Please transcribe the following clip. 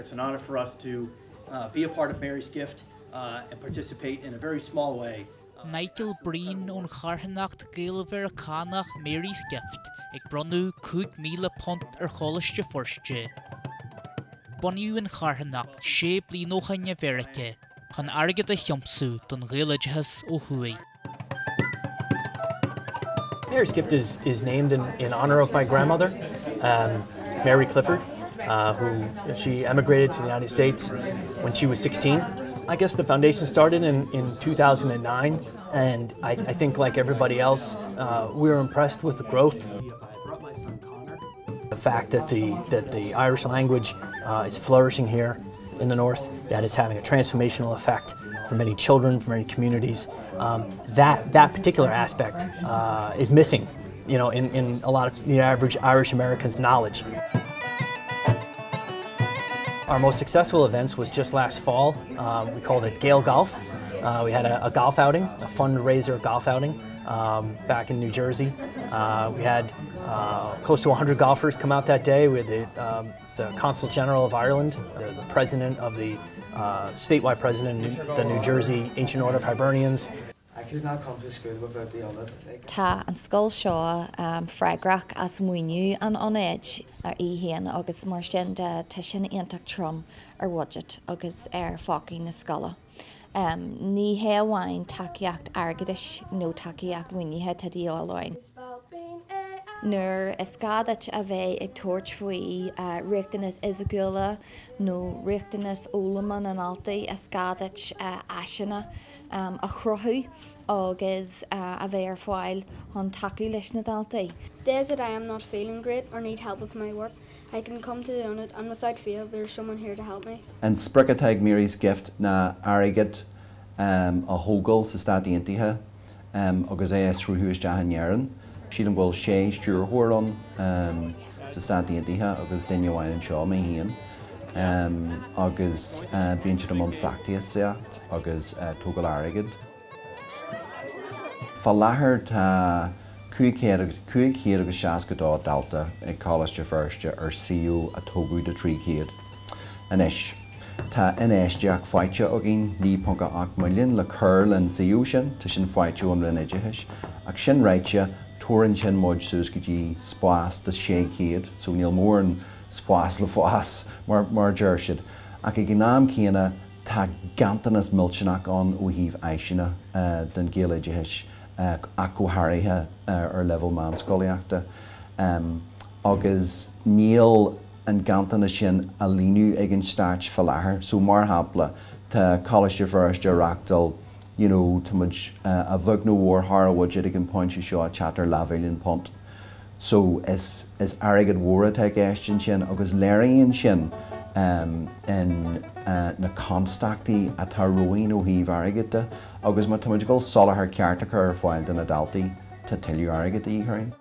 It's an honor for us to be a part of Mary's Gift and participate in a very small way. Michael Breen ón charthanacht Gael-Mheiriceánach Mary's Gift ag bronnadh £5,000 ar Choláiste Feirste. Bunaíodh an charthanacht sé bliana ó shin i Mheiriceá chun airgead a thiomsú don Ghaeloideachas ó thuaidh. Mary's Gift is, is named in, in honor of my grandmother, um, Mary Clifford, uh, who she emigrated to the United States when she was 16. I guess the foundation started in, in 2009, and I, I think like everybody else, uh, we were impressed with the growth. The fact that the, that the Irish language uh, is flourishing here in the North, that it's having a transformational effect for many children, for many communities, um, that, that particular aspect uh, is missing you know, in, in a lot of the average Irish American's knowledge. Our most successful events was just last fall. Um, we called it Gale Golf. Uh, we had a, a golf outing, a fundraiser golf outing um, back in New Jersey. Uh, we had uh, close to 100 golfers come out that day. We had the, um, the Consul General of Ireland, the, the president of the uh, statewide president of the New Jersey Ancient Order of Hibernians. I could not come to school without the Ionad. Tá an scoil seo freagrach as maoiniú an Ionaid í féin agus mar sin de tá sin iontach trom ar bhuiséad agus ar phócaí na scoile. Ní hé amháin tacaíocht airgeadais nó tacaíocht mhaoinithe atá de dhíobháil orainn. Nuair is gá duit a bheith ag tabhairt faoi riachtanais fhisiciúla nó riachtanais fhoghlama na ndaltaí, is gá duit áiseanna a chruthú agus a bheith ar fáil chun tacú leis na daltaí. Days that I am not feeling great or need help with my work, I can come to the Ionad and without fail there is someone here to help me. An sprioc atá ag Mary's Gift ná airgead a thógáil sa Stát Aontaithe agus é a shruthú isteach in Éirinn. Sílim go bhfuil sé stiúrthóir ann sa Stát Aontaithe agus duine amháin anseo, mé féin, agus bíonn siad i mbun feachtasaíocht agus tógáil airgid. Fá láthair tá 562 dalta ag Coláiste Feirste ar suíomh a tógadh do 300. Anois, tá infheistíocht faighte againn, 9.8 milliún, le cur len suíomh sin, tá sin faighte ón Roinn Oideachais, ach sin ráite, tabharann sin muid suas go dtí spás do 600, so níl mórán spás le fás, mar a deir siad. Ach ag an am céanna, tá ganntanas millteanach ann ó thaobh áiseanna don Ghaeloideachas, ach go háirithe ar leibhéal meánscolaíochta, agus níl an ganntanas sin á líonadh ag an Stát fá láthair. So, mar shampla, tá Coláiste Feirste ag reáchtáil, you know, tá muid a bheag nó a mhór thar an bhuiséad ag an bpointe seo, ag teacht ar leathmhilliún punt. So, is airgead mhór atá i gceist ansin agus léiríonn sin in na constaicí atá romhainn ó thaobh airgid de agus má tá muid ag dul soláthar ceart a chur ar fáil do na daltaí, tá tuilleadh airgid de dhíth orainn.